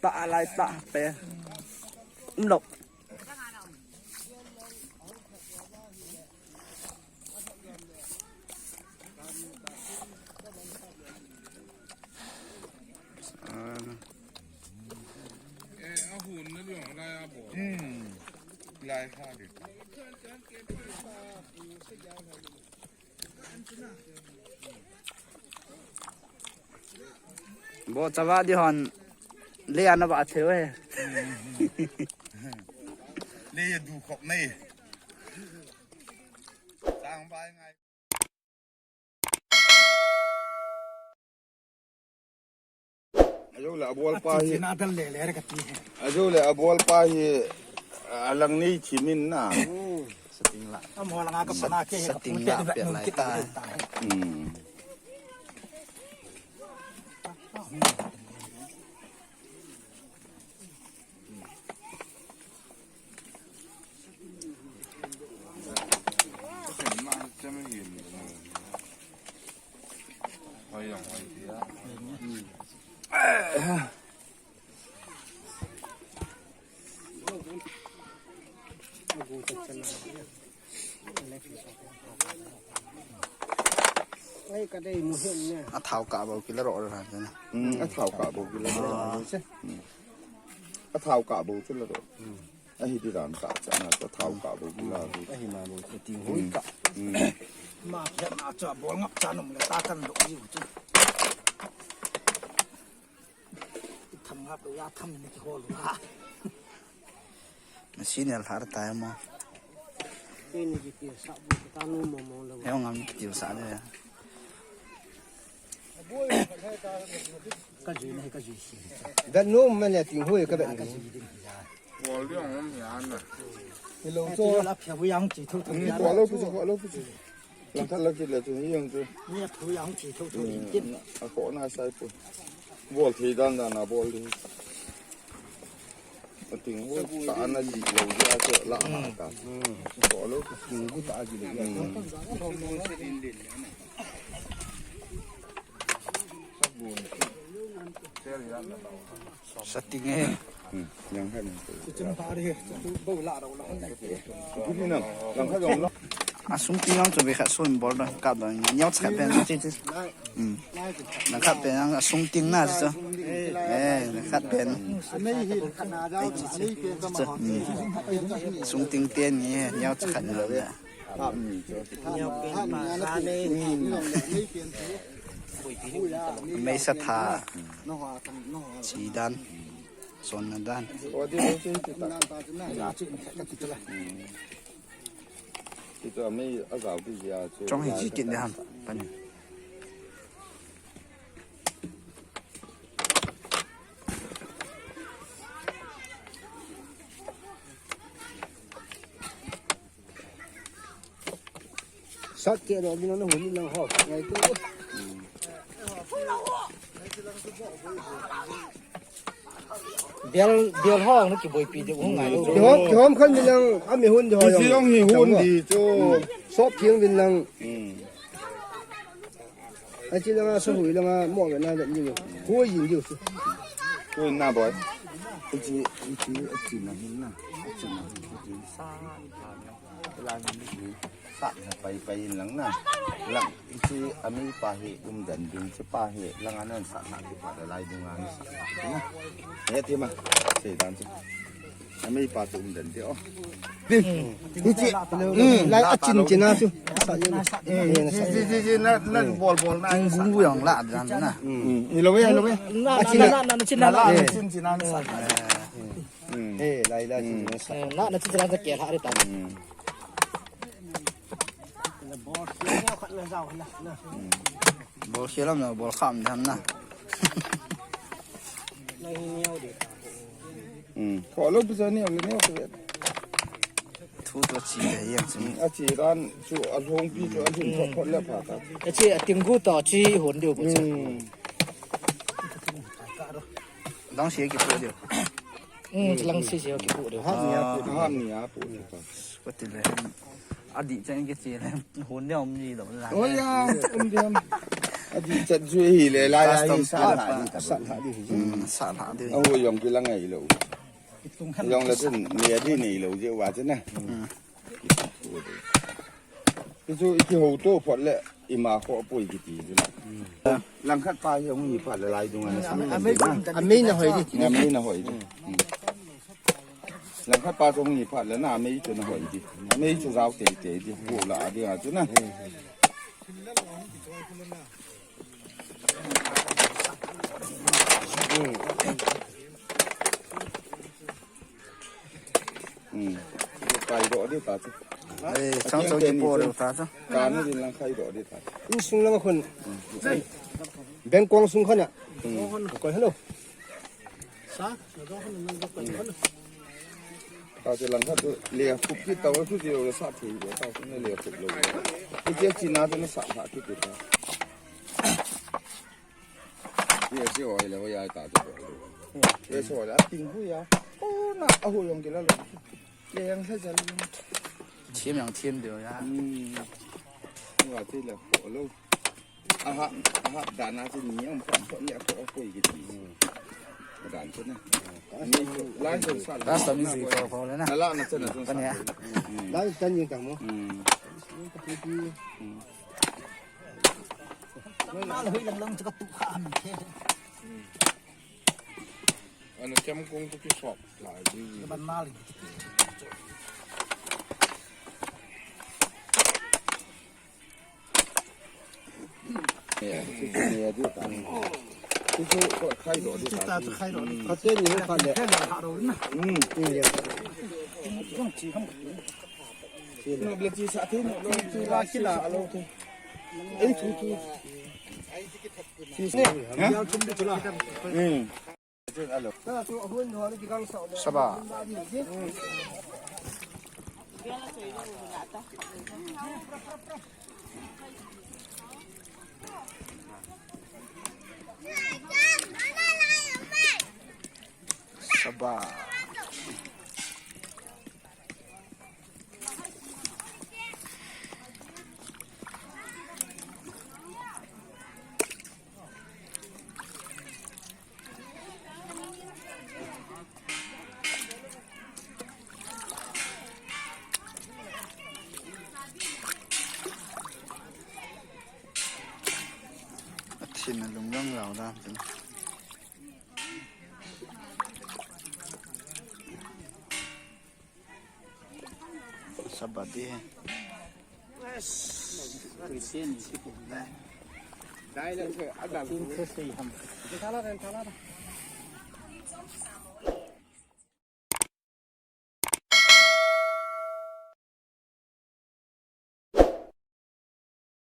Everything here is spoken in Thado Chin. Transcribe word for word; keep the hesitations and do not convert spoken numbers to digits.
Ta lai ta pe. Um lo. Bo chava di hon le ana ba theu he. Le ye du khop nei. Tang bai ngai. Ajo le abol pa hi. Ajo le abol pa hi. Alang nei chimin na. Sating la. Sating la pe lai ta. Hmm. Athau ka bou kila ro ro han na. Hmm, athau ka bou kila ro ro se. Hmm. Athau ka bou kila ro. Hmm. Ahi di ran ka cha na athau ka bou kila ro. Ahi na bou ti hui ka. Hmm. Ma kya na cha bol ngap cha nom le ta kan lo ji u chu. Tham ngap lo ya tham ni ki hol ha. Machine el har ta mo. Kei ni ki tia sa bu ta no mo mo lo. He ngam ki tia sa de. Ka jui na ka jui si. Da no ma le ting hui ka ba ni. Ka jui din. Wal di ong mi an na. Ni lo cho. La phia bu yang chi thu thu. Ko lo pu cho, ko lo pu cho. Lang khat lang kit le chu hi jong chu. Ni a thu yang chi tho tho in tin. A ko na sai pu. Bol thei dan dan a bol di. A ting ho ta na ji lo di a chu la ha ta. Ko lo ku ting ku ta ji le ya. Sating e. Hmm, yang hai. Asung ting jong chu be khat sun bol don kap don neo khat pen. Hmm. Lang khat pen asung ting na chu. Eh, lang khat pen. Hmm. Sung ting ten ni neo khat na. Mei sa tha. Chi dan. Son na dan. Chong hi chi kit le ham. Pani. Sat ke do din na hun lang ho. Ngai tu. Bial, bial ho na ki boipi de u ngai lo. Ki hom, ki hom khan din lang, a mi hun de ho. Ki jong hi hun di chu. Sop kiang din lang. Hmm. A chi langa sa hui langa mo ve na da ni. Hui yin diu su. Hui na boy. Chi, chi, chi na hin na. Chi na hin. Sa na pai pai in lang na. Lang chi ami pa hi um dan ding chi pa hi lang anan sa na ki pa da lai ding an sa na. He ti ma. Sei dan chi. Amei pa tu um den ti o. Ni chi. Lai a chin chin a chu. Ji ji ji na na bol bol na. Gu yang la dan na. Ni lo ve lo ve. A chin na na chin na la. Chin chin na sa. Eh, lai la chin na sa. Na na chin na ke ha ri ta. Bol khel lam na, bol kham tham na. Hmm. Ko lo bu sa ni, lo ni ko. Thu to chi le yang chu. Hmm. A chi ran chu a long pi chu a lhun thot thot le pha ta. A chi a ting gu to chi hon diu bu sa. Hmm. Dang se ki pu diu. Hmm, lang se se ki pu diu. Ha ni a pu. Ha ni a pu diu. Ko ti le. A di chang ki chi le. Hon diu um ni lo la. Oh ya, um diu. Adi chat ju hi le lai. Custom sa la di ta. Sa la di. Hmm, sa la di. Ahu jong kilang ai lo. Jong le chun ni adi nei lo je wa chun na. Hmm. Kichu iki ho to phot le ima kho poi kiti chu na. Langkhat pa hi hung hi phat le lai dung ana sa. Amei na hoi di. Amei na hoi di. Hmm. Langkhat pa chu hung hi phat le na amei chu na hoi di. Amei chu jao tei tei di. Pu la adi a chu na. Hmm. Kai doh di ta chu. Ei, chang chang ki po le ta chu. Ka na din lang kai doh di ta. Insung lang khun. Bengkong sung khun a. Hmm. Koi hello. Sa, na dong khun nang koi hello. Ta chu langkhat chu le khup kit tau chu ti lo le sa thei le ta chu le khup lo. Ti che chi na chu na sa sa kit ta. Ye se oi le oi ai ta chu. Ye se oi le a ting hu ya. O na a hu yong ki la lo. Ye yang sa sa lo. Thiam yang thiam deu ya. Hmm. Ni wa ti le ko lo. Aha, aha, dan a chu ni ang pon pon ya ko ko ki ti. Dan chu na. Ni lai chu sa. Last time ni ko ko le na. Ala na chu na chu sa. Lai tan yin tang mo. Hmm. Ana kem kong tu ki sop lai di. Ya, ya di ta. Itu ko khai do di ta. Khai do di. Kate ni ka le. Hmm. Ya. Kong chi ham. Nop le chi sa the, nop le chi la chi la alo the. Ei, thu, thu. Chi se. Ha? Hmm. Saba. Saba. Pathen alung lang lau dan. Sabati hai.